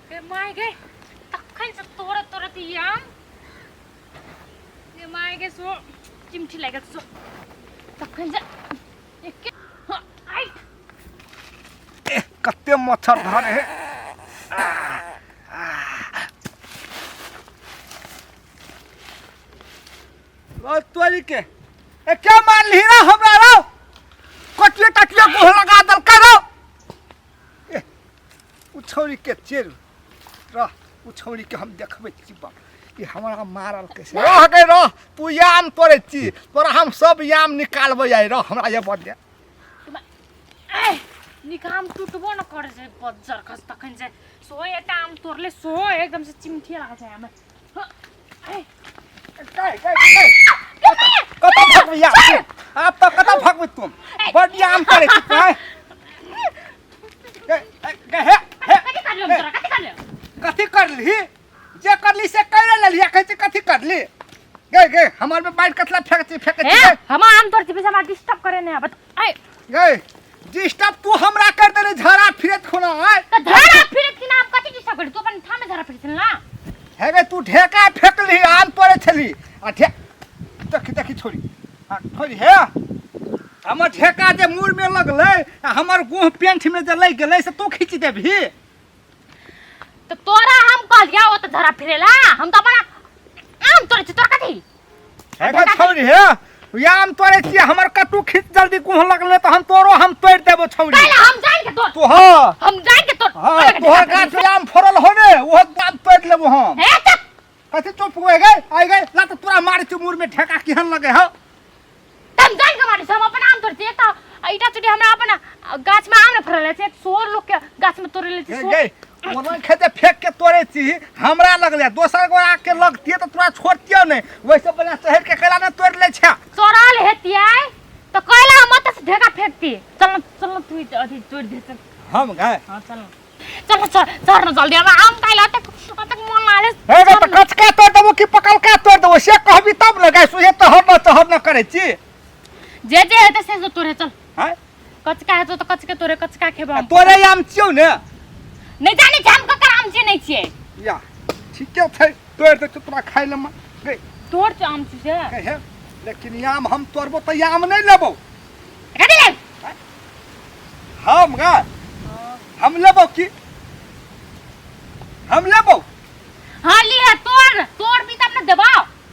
गे my गे, तखन से तोड़त तोड़त ई आम गे my गे, सो चिमठी लागि गेल सो तखन से एके। हाँ, आइ। एह, कते मच्छर धरे है। ओ तोरी के, ए क्या मार ली ना हमरा रो कटिए टटिए गोह लगा दल करो। ए उ छौरी के चेर रह, उ छौरी के हम देखबै छी बाप, ई हमरा मारल कैसे रह गए। रह तू, याम तोड़े छी तोरा हम सब याम निकालबै आइ। रह हमरा ये बदले ए निकाम टूटबो न करे छै बज्जर खस। तखन से सो एकटा आम तोड़ले सो एकदम से चिमठी लागल छै आम। हाँ, ए गए गए गए, कत भगबै यार आप तो, कत भगबै तुम? बड याम करे छी तू, आँय? गए गए हे हे। कथी करलियो हम तोरा? कथी करलियो? कथी करली? जे करली से कर लेली, कहै छी कथी करली। गए गए, हमर में बाढ़ कतला फेंक छी फेंक छी। ए हम आम तोड़ छी, हमरा डिस्टर्ब करे नहीं आबत। ए गए, डिस्टर्ब तू हमरा कर देले झड़ा फिरत खुना आय। त धरा फिरत कि ना? हम कथी डिस्टर्ब करी? तू अपन थामे धरा फिरत ना। हे गे, तू ढेका फेंकली, आम तोड़े छली आ ढे देखी देखी छोड़ी। हाँ छोड़ी, हे हमर ढेका जे मुड़ में लगलै आ हमर गुह पेंट में जे लागि गेलै से तू खींच देबही? त तोरा हम कहलिया ओ त धरा फिरेला, हम त अपन आम तोड़े छी, तोरा कथी? हे गे छौरी, हे आम तोड़े छियै, हमर कट्टू खींच जल्दी, गुह लगलै तऽ हम तोरो हम तोड़ि देबो छौरी। काहे हम जान के तोड़ तू हाँ हम जान के तोड़। हाँ, तोहर गाछ में आम फड़ल हो ने, ओहो आम तोड़ि लेबो हम। हे चुप। कथी चुप हो गए? आई गए ला तऽ तोरा मारै छियौ मुड़ में ठेका, केहन लगे हौ? त हम जान के मारे छी, हम अपन आम तोड़े छी। एक त ईटा चुटी हमरा अपन गाछ में आम ने फड़ल छै, सोर लोग के गाछ में तोड़े ले छी। गे गे, ओना खेते फेंक के तोड़े छी, हमरा लगले दोसर गोरा के लगतिए तऽ तोरा छोड़तियो नहि। वैसे बढ़िया शहर के कैला ने तोड़ि लै छै? चोरल हेतियै त कैला हम ओतऽ से ढेका फेंकती? चल न, चल न, तू अथी तोड़ दे, चल। हम गए? हाँ, चल न, चल न, चल चल न जल्दी, हमरा आम खाइ ला अतेक अतेक मन लागले। हे गे, तऽ कचका तोड़ देबो कि पकलका तोड़ देबो से कहबी तब ने। गाय सुहे तहर न तहर न करै छी। जे जे हेतै से से तोड़े चल। हैं? कचका हेतौ तऽ कचके तोड़े, कचका खेबो हम। तोरे आम छियौ ने? नहि जानै छी हम ककर आम छियै, नहि छियै। या ठीके छै, तोड़ि दै छियौ तोरा खाइ लए गे। तोड़ छै आम छी से। कहे लेकिन आम हम तोड़बो तऽ आम नहि लेबो। कथी लेब? हम गा हम लेबो की हम लेबो? हाँ लिहे, तोड़ तोड़ भी तब न देबो,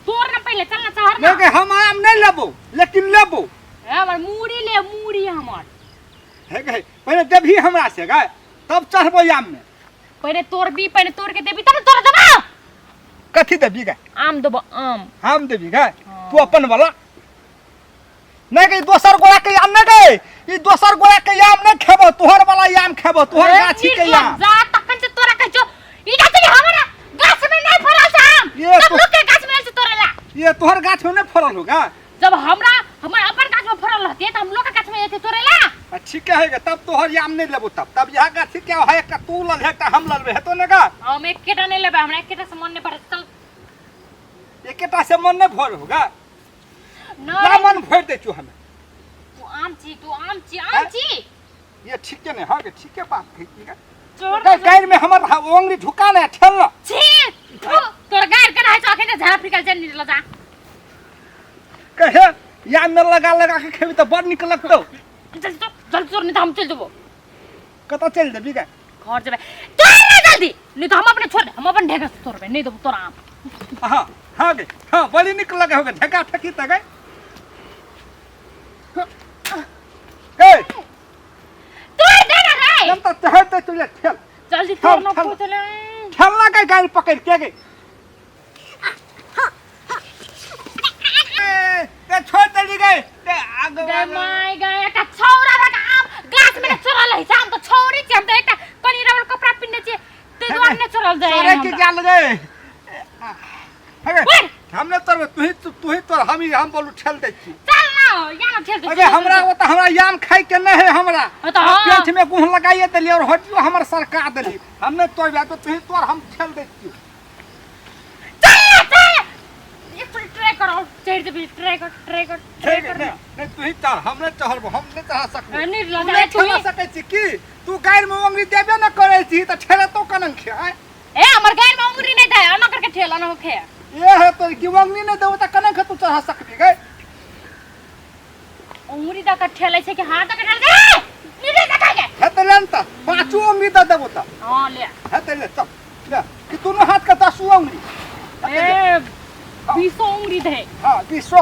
तोड़ न पहिले, चल न चहर नहीं न। गे, हम आम नहीं लेबो लेकिन लेबो। हे हमर मूड़ी ले, मूड़ी हमर। हे गे, पहिले देबही हमरा से गे तब चढ़बो आम में। पहिले तोड़बी, पहिले तोड़ के देबी तब न तोड़ देबो। कथी देबी गे? आम देबो, आम। आम देबी गे? तू अपन वाला नहीं गे, दोसर गोरा के आम नहीं गे, ई दोसर गोरा के आम नहीं खेबो, तोहर वाला आम खेबो, तोहर ए, गाछी के निर्लज्ज, आम। जा तखन से तोरा कहै छौ ई गाछ में हमरा गाछ में नहीं फड़ल छै आम। ये सब तो- लोग के गाछ में से तोड़ेला। ये तोहर गाछ में नहीं फड़ल होगा? जब हमरा हमर अपन गाछ में फड़ल रहते त हम लोग के गाछ में एते तोड़ेला। आ ठीक है गे, तब तोहर आम नहीं लेबो तब तब यहाँ गाछी के है एक तू लल है हम ललबे हेतो ने गा। हम एकेटा नहीं लेबै, हमरा एकेटा से मन नहीं भरत, चल। एकेटा से मन नहीं भर होगा? नहीं। ना मन भर दे छु हमें। तू आम छी, तू आम छी, आम हैं? छी। ये ठीक है ने? हाँ गे, ठीक है बात है ठीक है। चोर। गै, गायर में हमर ओंगली ढुका ने ठेल न। छी थु, तोर गायर के रहै छौ अखन झाड़ा फिकल छै निकल जा। कहे या में लगा लगा के खेबी तऽ बड़ नीक लगतौ। जल्दी चल, जल्दी चोर, नहीं तो हम चल जेबो। कतऽ चलि जेबी गे? घर जेबै। तोड़ ना जल्दी, नहीं तो हम अपने छोड़ दे, हम अपन ढेका से तोड़बै, नहीं देबो तोरा आम। हाँ हाँ गे, हाँ बड़ी नीक लगे होगे ढेका फेंकी तऽ गे। गे तोड़ दे ना रे। हम तऽ चढ़ दे तुझे ठेल। जल्दी ठेल, तोड़ ना। ठेल। पूछले ठेल ना गे, गाड़ी पकड़ के गे। ए, ते छोड़ देली गे ते आगो गे आगो। My गे, एकटा छौरा भऽ कऽ आम गाछ में चोरल है। आम तऽ छौरी छी, हम तऽ एकटा कनि रबड़ कपड़ा पिन्हने छियै, ताहि दुआरे नहि चोरल जाइ चोरे के हमरा। गेल गे। हे गे, ओए! हम नहि तोड़बै, तू ही तू ही तोड़, हम ही हम बोलू ठेल दै छी। चल ना या ना ठेल दे। अबे हमरा ओ तऽ हमरा आम खाइ के नहि है हमरा। हाँ तऽ हाँ। पेट में गुह लगाइए देली और हड्डियो हमर सरका देली। हम नहि तोड़बै तो तू ही तोड़, हम ठेल दै छी। चल ना चल, एक चोटी ट्राई करो, चढ़ जेबी, ट्राई कर, ट्राई कर, ट्राई ठीक कर। नहीं नहीं, तू ही चढ़, हम नहीं चढ़बो, हम नहीं चढ़ा सकबो। नहीं तू लगा नहीं तू ठेला ही सकै छी की? तू गाड़ि में ओंगरी देबे न करै छी तऽ ठेलतो कनन खे आँय? ए हमर गाय में उंगरी नहीं दे अना करके ठेल अना होखे। ये है तो कि उंगली नहीं देबो त कना के तू चढ़ा सकबी गए? उंगरी द के ठेलै छै कि हाथ द के ठेल दे नीचे देखा के। है त लेन त पांचो उंगली द देबो त। हां ले। है त ले चल ले कि दोनों हाथ के दसो उंगली। ए बीसो उंगली दे। हां बीसो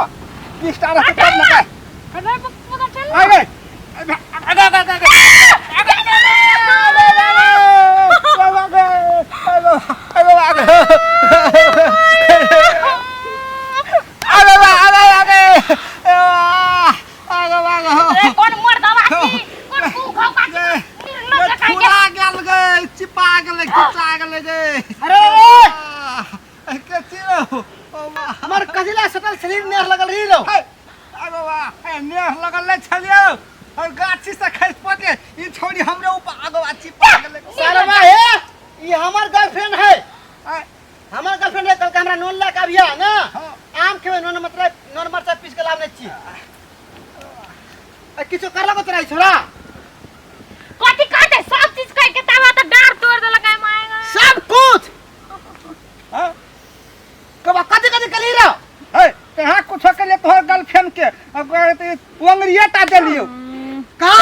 20 टा रहते तब ना। अरे पप्पू चल। अरे अरे अरे अरे अरे कौन मर दवा की कौन भूखा का निर्लज्ज का छुरा गेल गे, चिपा गेलै, खिचा गेलै गे। अरे के चिरो हमर कजिला सटल शरीर नेह लगल रही रो। अरे वाह, नेह लगल नहीं छलियो और गाछी से खसि पड़े ई छौड़ी हमरे ऊपर आगो चिपा गेलै। सालवा हे, ई हमर गर्लफ्रेंड है। हमर गर्लफ्रेंड है, कल हमरा नून ला के अबिया ना। आम खेबै नून मतलब नून मरचा पीस के लाबने छी। आ किछो कर लगो तोरा छोरा। कथि कहते सब चीज कह के तावा त डार तोड़ देलक है माएगा सब कुछ। हां कबा कथि कथि कली रो? ए कहां कुछ के लिए तोहर गर्लफ्रेंड के अब कहते उंगलिया टा देलियो का?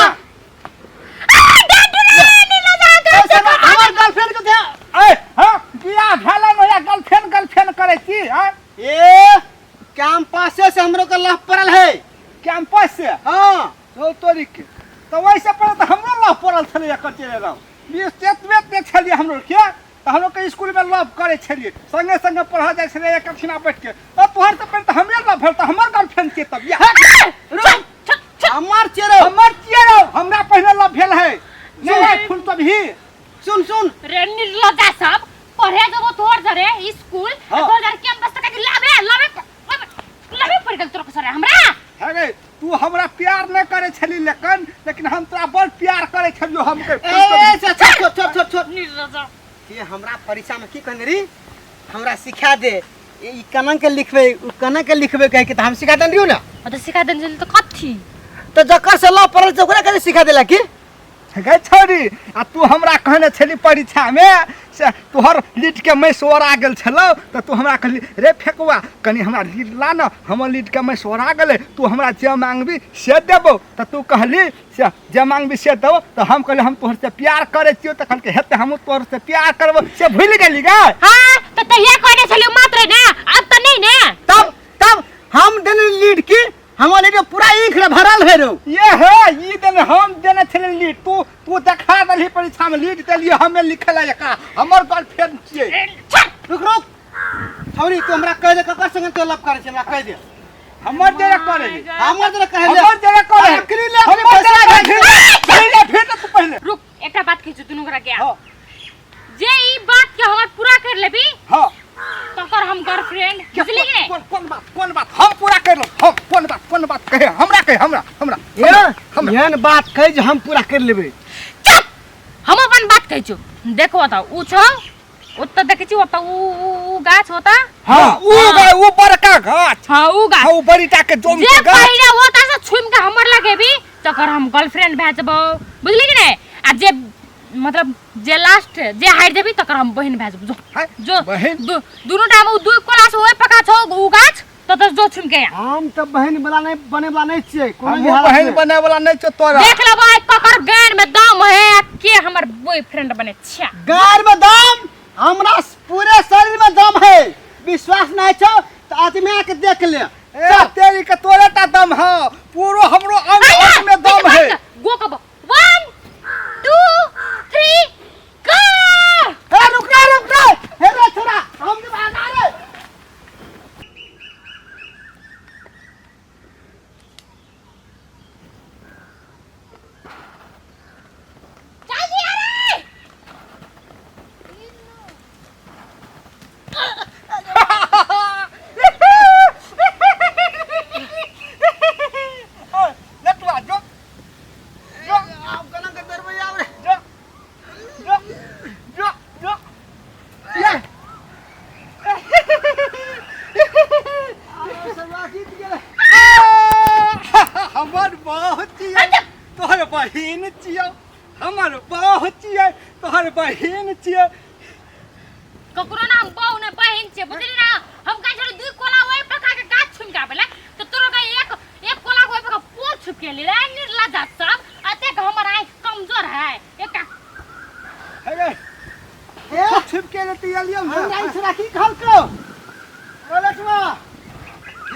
हमर गर्लफ्रेंड के दे। ए हां बियाह भेल न गर्लफ्रेंड गर्लफ्रेंड करै छी। हां ए कैंपस से हमरो के लफ पड़ल है। कैंपस से? हां तो तोरी के तो वैसे पड़ल त हमरो लफ पड़ल छलै कचेरे रहो बीस तेतबे ते छलियै हमरो के त हमरो के स्कूल में लफ करै छलियै, संगे संगे पढ़ा जाइ छलै एक ठिना बैठ के। और तोहर त पहिले त हमरे लफ भेल त हमर गर्लफ्रेंड के तब या हमर चेरो हमर चेरो हमरा पहिले लफ भेल है नहीं फूल तब ही। सुन सुन रे निर्लज्जा सब पढ़े जबो तोर जरे स्कूल तोर जरे कैंपस तक लाबे लाबे लाबे पड़ गेल तोर सरे हमरा। हे तू हमरा प्यार नहीं करे छली लेकिन लेकिन हम तोरा बड़ प्यार करे छलियो हमके। ए से छोड़ छोड़ छोड़ छोड़ निर्लज्जा कि हमरा परीक्षा में की कहने री हमरा सिखा दे ई कना के लिखबे उ कना के लिखबे कह के त हम सिखा देन रियो ना। त सिखा देन छली त कथी त जकर से ल पड़ल छै ओकरा के सिखा देला की गै छोरी। आ तू हमरा कहने छली परीक्षा में से तोहर लीड के मैं सोरा गेल छलौ त तू हमरा कहली रे फेकुआ कनी हमरा लीड ला न हमर लीड के मैं सोरा गेलै तू हमरा जे मांगबी से देबौ। त तू कहली से जे मांगबी से देबौ त हम कहली हम तोहर से प्यार करै छियौ त कहलकै हेतै हमहूँ तोहर से प्यार करबौ से भूलि गेली गै। हां त तहिया कहने छलियौ मात्र ने अब त नहीं ने। तब तब हम देने लीड की हमर लीड पूरा ईख रे भरल है रो। ये है ई देने हम देने छले लीड तू तू देखा देलही परीक्षा में लीड देलियै हमे लिखल है एकरा हमर गर्लफ्रेंड छियै। रुक रुक छौरी तू हमरा कह दे ककर संगे तू लव करै छी हमरा कह दे। हमर देरे करे हमर देरे कहे हमर देरे करे अकरी ले हमर पैसा देरे करे भेट तू पहिले रुक एकटा बात कहै छी दुनू गोरा के। हां जे ई बात के हमर पूरा कर लेबी हां तकर हम गर्लफ्रेंड बुझली कि नहीं? कोन कोन बात कोन बात हम पूरा कर लो हम कोन बात कहे हमरा कहे हमरा हमरा एहन बात कहे जे हम पूरा कर लेबै। चुप हम अपन बात कहै छियौ। देखो त उ छौ ओत देखै छी ओत उ उ गाछ होता। हां उ उ बड़का गाछ। हां उ गाछ हां उ बड़ीटा के जोम के गाछ जे पहिले ओता से छुम के हमर लगेबी तकर हम गर्लफ्रेंड भए जेबौ बुझली कि नहीं? आ जे मतलब जे लास्ट जे हारि जेबी तकर हम बहिन भए जेबौ। जो जो बहिन दुनू टाइम उ दू कोला से ओइ पका छौ उ गाछ त त जो छुम के। हम त बहिन वाला नहीं बने वाला नहीं छियै कोनो हम बहिन बने वाला नहीं छौ तोरा। देख लेबो आइ ककर गान में दम है के हमर बॉयफ्रेंड बने छ्या। गान में दम हमरा पूरे शरीर में दम है विश्वास नहीं छौ त आदमी आके देख ले। ए तेरी के तोरे टा दम है पूरो हमरो अंग अंग में दम है। गो कब 1 2 3 गो। ए रुक रे रुक रे हे रे छोरा हम के भागा रे। जल्दी आ रे। लटुआ जो जो आप कना के दरबे आव रे जो जो जो जो ये हमर बहुत छियै तोहर बहिन छियौ हमर बहुत छियै तोहर बहिन छियै। ककरो ना हम बहु ने बहिन छियै, बुझली ना? हम कहै छलियै दुई कोला ओहि पका के गाछ छुमि के आबै ला, तऽ तोरो के एक एक कोला ओहि पका पोर छुपि के ले निर्लज्जा सब। एतेक हमर आँखि कमजोर है एकटा। हे ए छिप के लेती एलियो ना। हमरा ई छोरा की कहलकौ? बोलटवा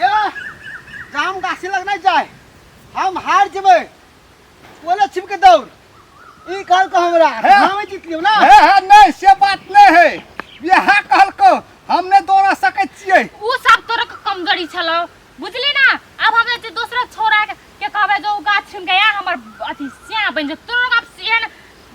ये जाम गाछी लग नहीं जाए, हम हार जेबै, बोले छिप के दौड़ ई कहलकौ हमरा। हे। हम जीतलियौ ना। हे हे, नहीं से बात नहीं है, यह कहलको हम नहीं दौड़ा सकै छियै। उ सब तोरा के कमजोरी छलौ, बुझली ना? अब हम जे दोसरा छोरा के कहबै जो उ गाछ छुमि के या हमर अथी सिया बनि जेतौ, तोरा आब एहन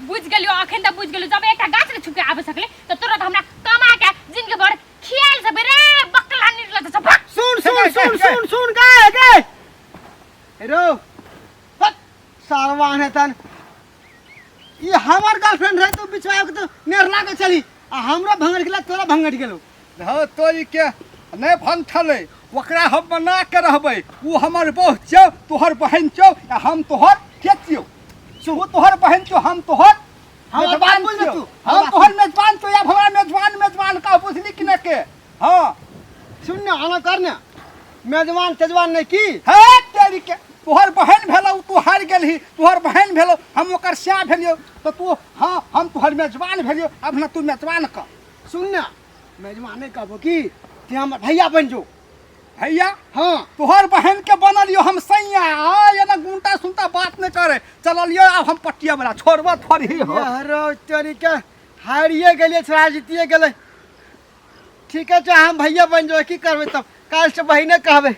बुझि गेलियौ, अखन तऽ बुझि गेलियौ। जब एकटा गाछ ने छुपि के आबि सकलै तऽ तोरा तऽ हमरा कमा के जिनगी भर खियाल सकबै रे बकला निर्लज्ज सब। भाग। सुन सुन गे, सुन गे। सुन सुन गे गे रो हट सारवा हेतन, ई हमर गर्लफ्रेंड रहे, तू बीच में आबि के तू नेरला के चली आ हमरो भंगड़ गेला, तोरा भंगड़ गेलो। हँ तोरी के नहीं भंगठलै, ओकरा हम बना के रहबै। ओ हमर बहु छियौ, तोहर बहिन छियौ, आ हम तोहर के छियौ? ओ तोहर बहिन छियौ, हम तोहर हमर मेजबान बात बुझ छियौ। तू, हम हमर तोहर मेजबान छियौ, आब हमरा मेजबान मेजबान का बुझली कि नहि के? हँ सुन ने, आना कर ने, मेजबान तेजबान नहीं की। हे तेरी के, तोहर बहन भेलौ, तू हारि गेलही, तोहर बहन भेलौ, हम ओकर स्या भेलियौ, तऽ तू हँ हम तोहर मेजबान भेलियौ, अब ना तू मेजबान कह। सुन ने, मेजबाने कहबो की ते हमर भैया बन जो। भैया? हाँ। तोहर बहन के बनलियो हम सैया, आ एना गुंटा सुनता बात नहीं करे चललियो। आब हम पटिया वाला छोड़बा थोड़ी हो। हरो तोरी के, हारिए गेलिए छोड़ा, जीतिए गेलै। ठीक है, हम भैया बन जो, की करबै तब? काल्हि से बहिने कहबै।